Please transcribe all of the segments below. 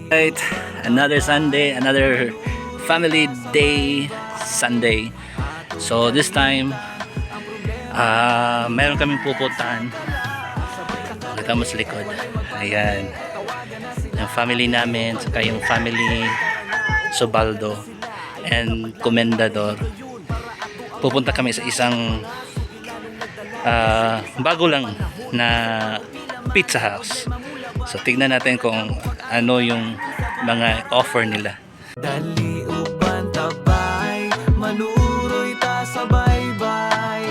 Right, another Sunday, another family day Sunday. So this time, meron kaming pupuntahan. Kita mo sa likod. Ayan. Yung family namin, saka yung family Sobaldo and Comendador. Pupunta kami sa isang bago lang na pizza house. So tignan natin kung ano yung mga offer nila. Dali uban tabay, manuroy ta sa baybay.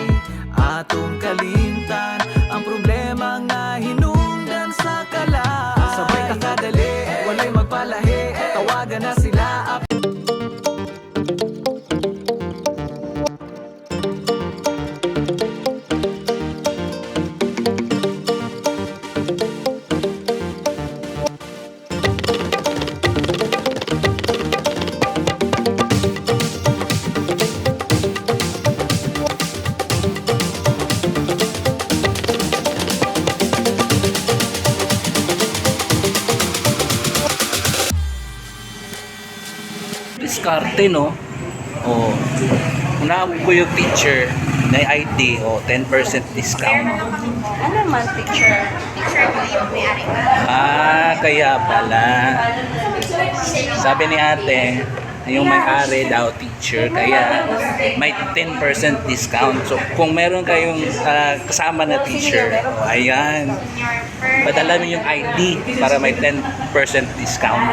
Atong kalimtan ang problema nga hinungdan sa kalaan. Sabay ta kadali, walay magpalahi, tawagan na sila. Diskarte, no? Oh. Una ko yung teacher na ID, oh, 10% discount. Ano man picture? Picture ko yung may-ari ka. Ah, kaya pala. Sabi ni ate, yung may-ari daw teacher, kaya may 10% discount. So, kung meron kayong kasama na teacher, oh, ayan, padala mo yung ID para may 10% discount.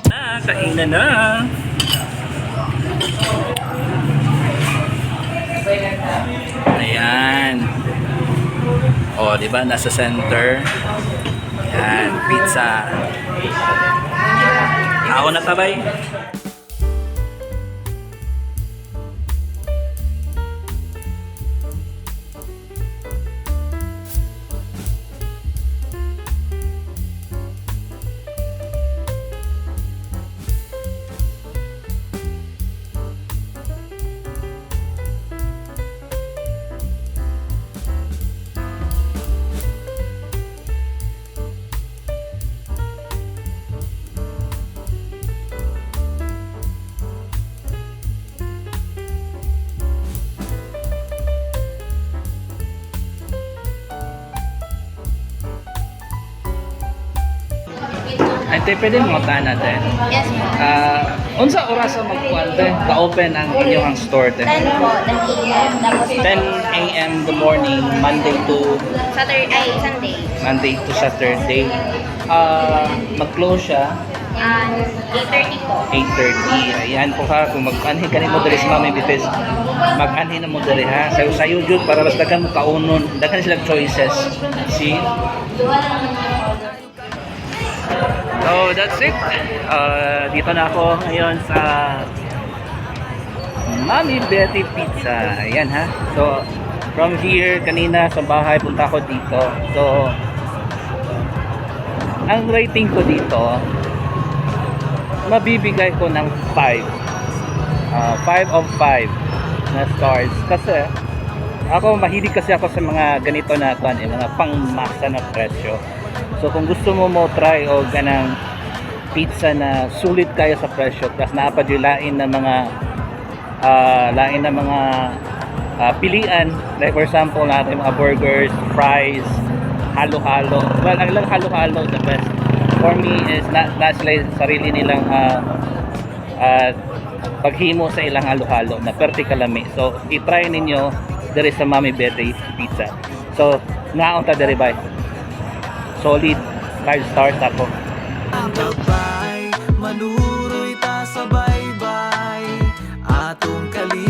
Ah, kainan na. Ayan. O, di ba? Nasa center. Ayan, pizza. Ako na tabay. Ate, pwede mga tahan natin. Yes po. Unsa oras sa magkuan te? Ka-open ang inyong store te? 10 po, 10 a.m. Tapos 10 a.m. the morning, Monday to Saturday, ay Sunday. Monday to Saturday. Mag-close siya And 8:30 po. 8:30. Ayan po ha, kung mag-anhi ka mo diri sa Mami Bites, mag-anhi na mo diri ha. Sayo-sayo jud para mas daghan mo kaunon. Daghan silang choices. See? So that's it. Dito na ako ngayon sa Mami Betty Pizza. Ayan ha. So from here kanina sa bahay punta ako dito. So ang rating ko dito mabibigay ko ng 5. 5 of 5. na stars kasi ako, mahilig kasi ako sa mga ganito na kwan eh, mga pangmasa na presyo. So kung gusto mo mo try og ganang pizza na sulit kayo sa presyo, plus naa pa jud lain na mga pilian, like for example natin mga burgers, fries, halo-halo. Well, ang ilang halo-halo, the best for me is na sila sarili nilang paghimo sa ilang halo-halo na perti kalami. So, i-try ninyo diri sa Mami Betty Pizza. So, ngaon ta diri, bay. Solid 5 stars ako. Tabay, manuroy ta sa baybay. Atong kalimtan.